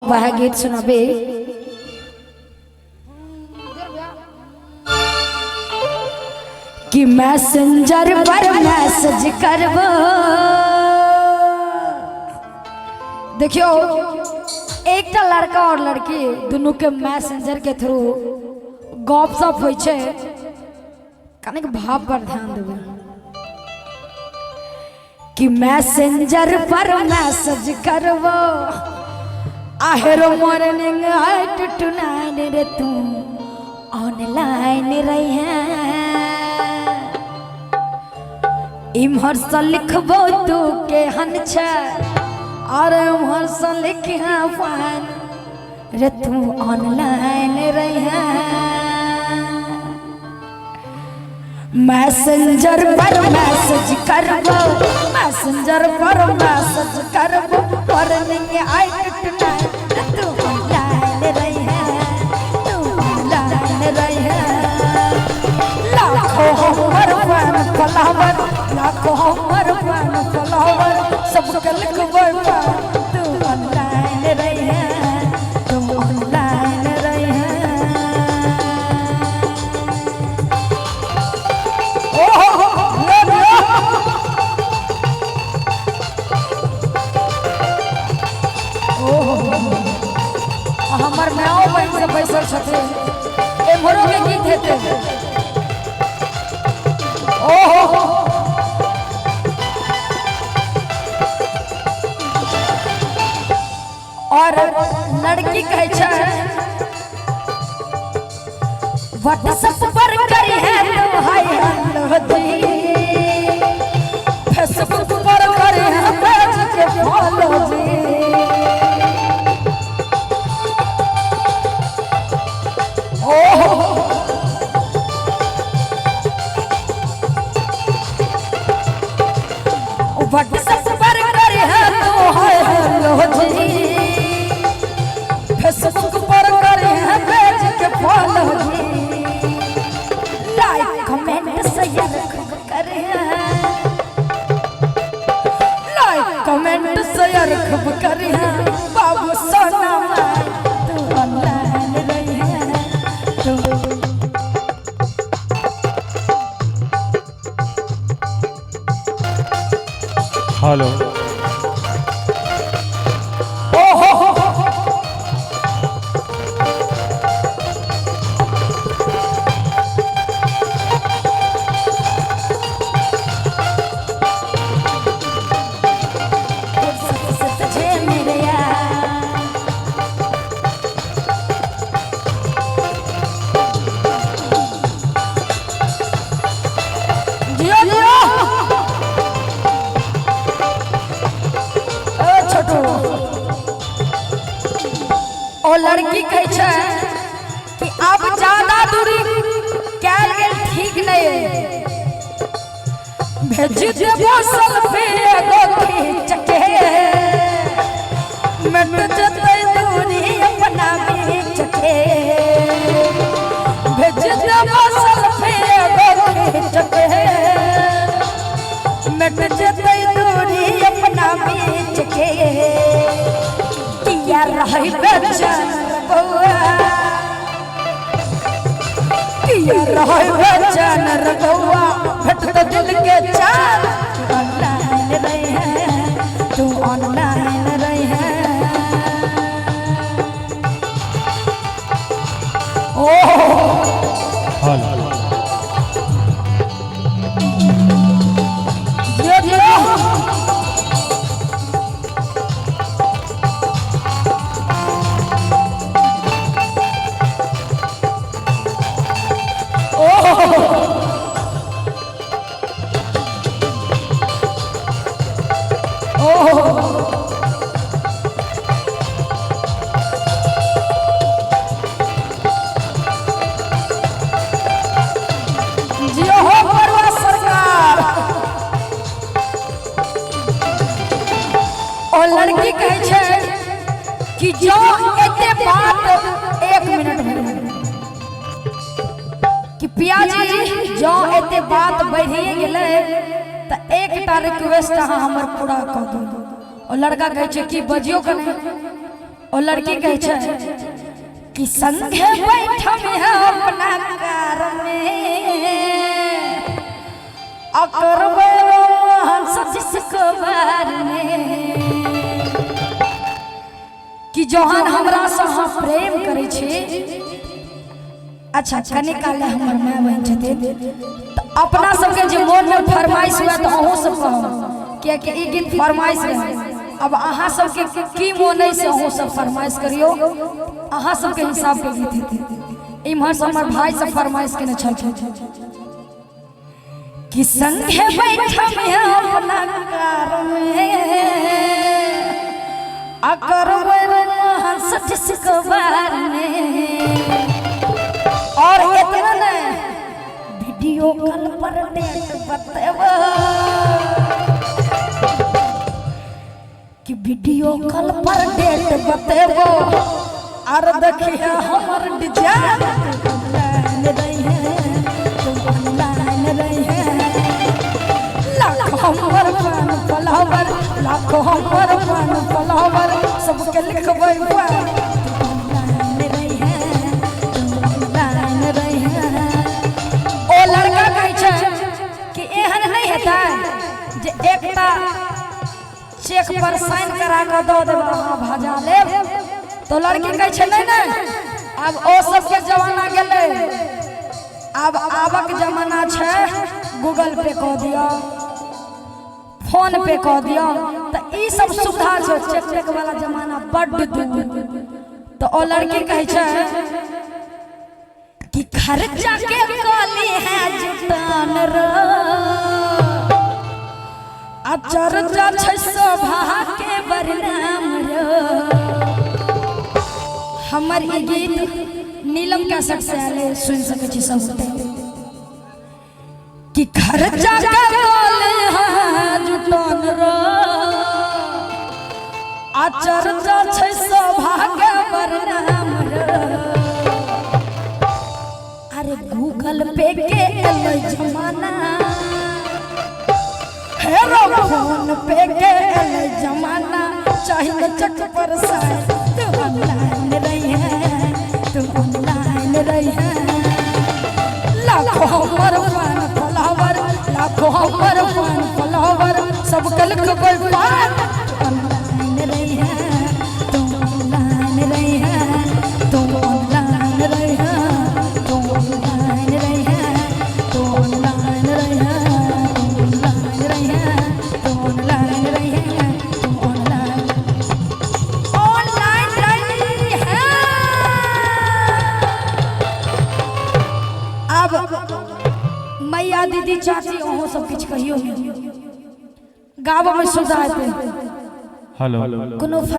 वह गीत सुनाबे। कि मैसेंजर पर मैसेज करबो। देखियो, एकटा लड़का और लड़की दुनू के मैसेंजर के थ्रू गप सप होइ छै। कनिक भाव पर ध्यान देबै कि मैसेंजर पर मैसेज करबो, आहेरो मॉर्निंग 8 टू 9 रे तू ऑनलाइन रही है। इम्हर से लिखबो तू केहन छै और उम्हर से लिखिहे फाइन रे तू ऑनलाइन रही है। मैसेंजर पर मैसेज करबो, मैसेंजर पर मैसेज करबो, मॉर्निंग 8 टू 9 तू ऑनलाइन रही है, तू ऑनलाइन रही है। लाखों हमर फैन फॉलोवर, लाखों हमर फैन फॉलोवर, सबके लिखबै तू ऑनलाइन रही है, तू ऑनलाइन रही है। ओहो ले लियो। ओहो, हमर माओ बहिन सब बैसल छथिन, एम्हरो के गीत हेतै। ओहो, और लड़की कहै छै, व्हाट्सएप पर करी है तो हाय हेलो जी, फेसबुक पर करी है पेज के फॉलो जी। ओहो, व्हाट्सएप पर करी है तो हाय हेलो जी, फेसबुक पर करी है पेज के फॉलो जी, लाइक कमेंट शेयर खूब करे है, लाइक कमेंट शेयर खूब करे है। बाबू सोना माय तू ऑनलाइन रही है तू। हेलो। ओ हो हो, फुर्सत से तुझे मेरे यार। जियो जियो। ए छोटू, ओ लड़की कहै छै कि अब ज्यादा दूरी कैल गेल ठीक नहीं, भेज देबो सेल्फी एगो खींच के, मिट जतै दूरी अपना बीच के। भेज देबो सेल्फी एगो खींच के, मिट जतै दूरी अपना बीच के। किया रहै बेचैन बौआ, किया रहै बेचैन रे बौआ, भेटत दिल के चैन। ऑनलाइन रही है तू, ऑनलाइन रही है। ओह। हेलो। जियो जियो। ओह ओह, जियो हो परवा सरकार। और लड़की कहै छै कि जो एते बात, एक मिनट में, कि पियाजी जो एते बात बढ़िए गेलै तऽ एकटा रिक्वेस्ट अहाँ हमर पूरा कऽ दू। और लड़का कहै छै कि बजियो कने। ओ लड़की कहै छै कि संगे बैठम है अपना कार में आ करबै रोमांस जिसको बार में। कि जहन हमरा से अहाँ प्रेम करै छी। अच्छा, कने काल हमर माय बहन छथिन तऽ अपना सबके जे मोनमे फरमाइश हुए तऽ अहूँ सब कहब, कियाकि ई गीत फरमाइश रहै। अब अहाँ सबके की मोन अइ से अहूँ सब फरमाइश करियौ, अहाँ सबके हिसाबके गीत हेतै। इम्हर से हमर भाई सब फरमाइश केने छलखिन कि संगे बैठम है अपना कार में आ करबै रोमांस जिसको बार में। और इतना नहीं, वीडियो कॉल पर डेट बतेबो, कि वीडियो कॉल पर डेट बतेबो और देखिए हमर डिजाइन। ऑनलाइन रही है, तुम ऑनलाइन रही है। लाखों हमर पान फलावर, लाखों हमर पान फलावर, सबके लिखबै पान। ऑनलाइन रही है, तुम ऑनलाइन रही है। ओ लड़का कहै छै कि एहन नहि हेतै जे एकटा चेक पर साइन करा कऽ दऽ देब, अहाँ भजा लेब। तो लड़की कहै छै, नहि नहि, आब ओ सबके जमाना गेलै, आब आबक जमाना छै, गूगल पे कऽ दिअ, फोन पे कऽ दिअ। तऽ ई सब सुविधा छै, चेक टेक वाला जमाना बड्ड दूर। तऽ ओ लड़की कहै छै कि खर्चा के कली है जुटान रो, आ चर्चा छै शोभा के बरनाम रो। हमर ई गीत नीलम कैसेट से आयल, सुनि सकै छी सब गोटे। कि खर्चा के कली है जुटान रो, आ चर्चा छै शोभा के बरनाम रो। अरे गूगल पे के एलै जमाना हे रो, फोन पे के एलै जमाना, चाहिए चक पर साइन। तू ऑनलाइन रही है, तू ऑनलाइन रही है। लाखों हमर पान फलावर, लाखों हमर पान फलावर, सब कल खबर पान। ऑनलाइन रही है, तू ऑनलाइन रही है, तू ऑनलाइन रही है, तू ऑनलाइन रही है, तू ऑनलाइन रही है, तू ऑनलाइन रही है, तू ऑनलाइन रही है, तू ऑनलाइन ऑनलाइन रही है। अब मैया, दीदी, चाची, अहूँ सब किछु कहियौ, गाबऽ में सुविधा हेतै। हेलो। कोनो